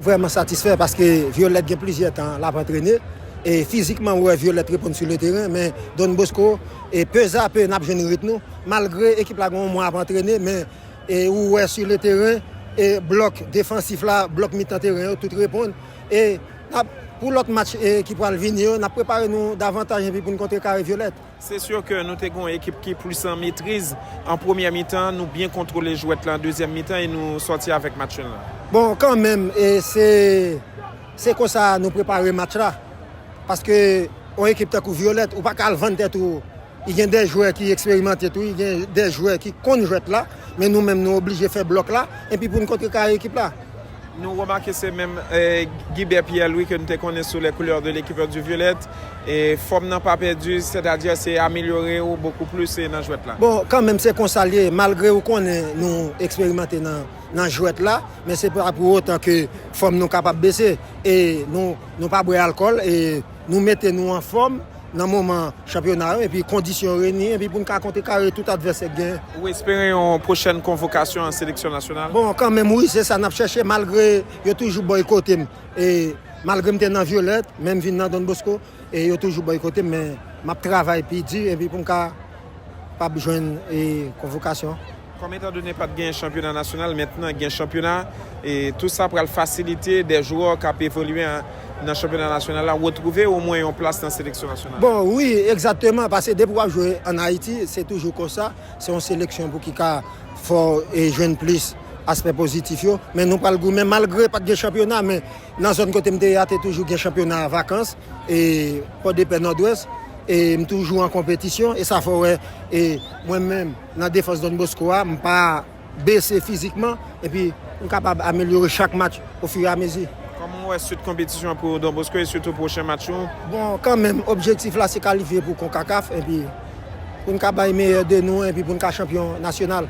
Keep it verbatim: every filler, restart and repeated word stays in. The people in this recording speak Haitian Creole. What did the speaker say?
Vrèman satisfè paske Violette gen plizyè tan l ap antrene. E fizikman, ou wè Violette reponn sou le teren, men Don Bosco, e pezapè n ap jwenn rit nou. Malgre ekip la gen yon mwa ap antrene, men e ou wè sou le teren, e blòk defansif la, blòk mitan teren yo, tout reponn. E n ap, pou lòt match e, ki pral vini yo, n ap prepare nou davantaj epi pou n kontrekare Violette. Se si ke nou te gen yon ekip ki plis an metriz. An premyè mitan, nou byen kontwole jwèt la an dezyèm mitan e nou sòti avèk match nil la. Bon, kanmenm, e se, se konsa nou prepare match la. Paske yon ekip tankou Violette, ou pa ka al vann tèt ou. I gen de jwè ki eksperimante tou, i gen de jwè ki konn jwèt la, men nou menm nou oblije fè blòk la, epi pou n kontrekare ekip la. Nou remake se menm eh, Guibert Pierre Louis ke nou te konnen sou les couleurs de l'équipe du Violette. E fòm nan pa pèdi, sètadi se amelyore ou bokou plis eh, nan jwèt la. Bon, kanmenm se konsa l ye, malgre ou konnen nou eksperimante nan, nan jwèt la, men se pa pou otan ke fòm nou kapab bese. E nou, nou pa bwè alkòl, e nou mete nou anfòm nan moman chanpyona yo, epi kondisyon yo reyini, epi pou n ka kontrekare tout advèsè k genyen. Ou espere yon pwochèn konvokasyon an seleksyon nasyonal? Bon, kanmenm, wi, se sa n ap chèche, malgre yo toujou bòykote m. E malgre m te nan Violette, men m vin nan Don Bosco, e yo toujou bòykote m, men m ap travay pi di, epi pou m ka, kapab jwenn e, konvokasyon. Kòm etan done pa t gen chanpyona nasyonal, mentnan gen chanpyona, e tou sa pral fasilite de jwè k ap evolye an, nan chanpyona nasyonal la retwouve omwen yon plas nan seleksyon nasyonal. Bon, wi, egzakteman, paske depi w ap jwe ann Ayiti, se toujou konsa, se yon seleksyon pou ki ka fè w e, jwenn plis aspè pozitif yo, men nou pral goumen, malgre pa t gen chanpyona, men nan zòn kote m te ye a, te toujou gen chanpyona vakans, e Pòdepè, Nòdwès, e m toujou an konpetisyon, e sa fè w wè, e mwen menm, nan defans Don Bosco a, m pa bese fizikman, epi m kapab amelyore chak match ofiramezi. Kòman w wè swit konpetisyon an pou Don Bosco e sitou pwochen match ou? Bon, kanmenm, objektif la se kalifye pou konkakaf, epi pou n ka bay meyè de nou, epi pou n ka chanpyon nasyonal.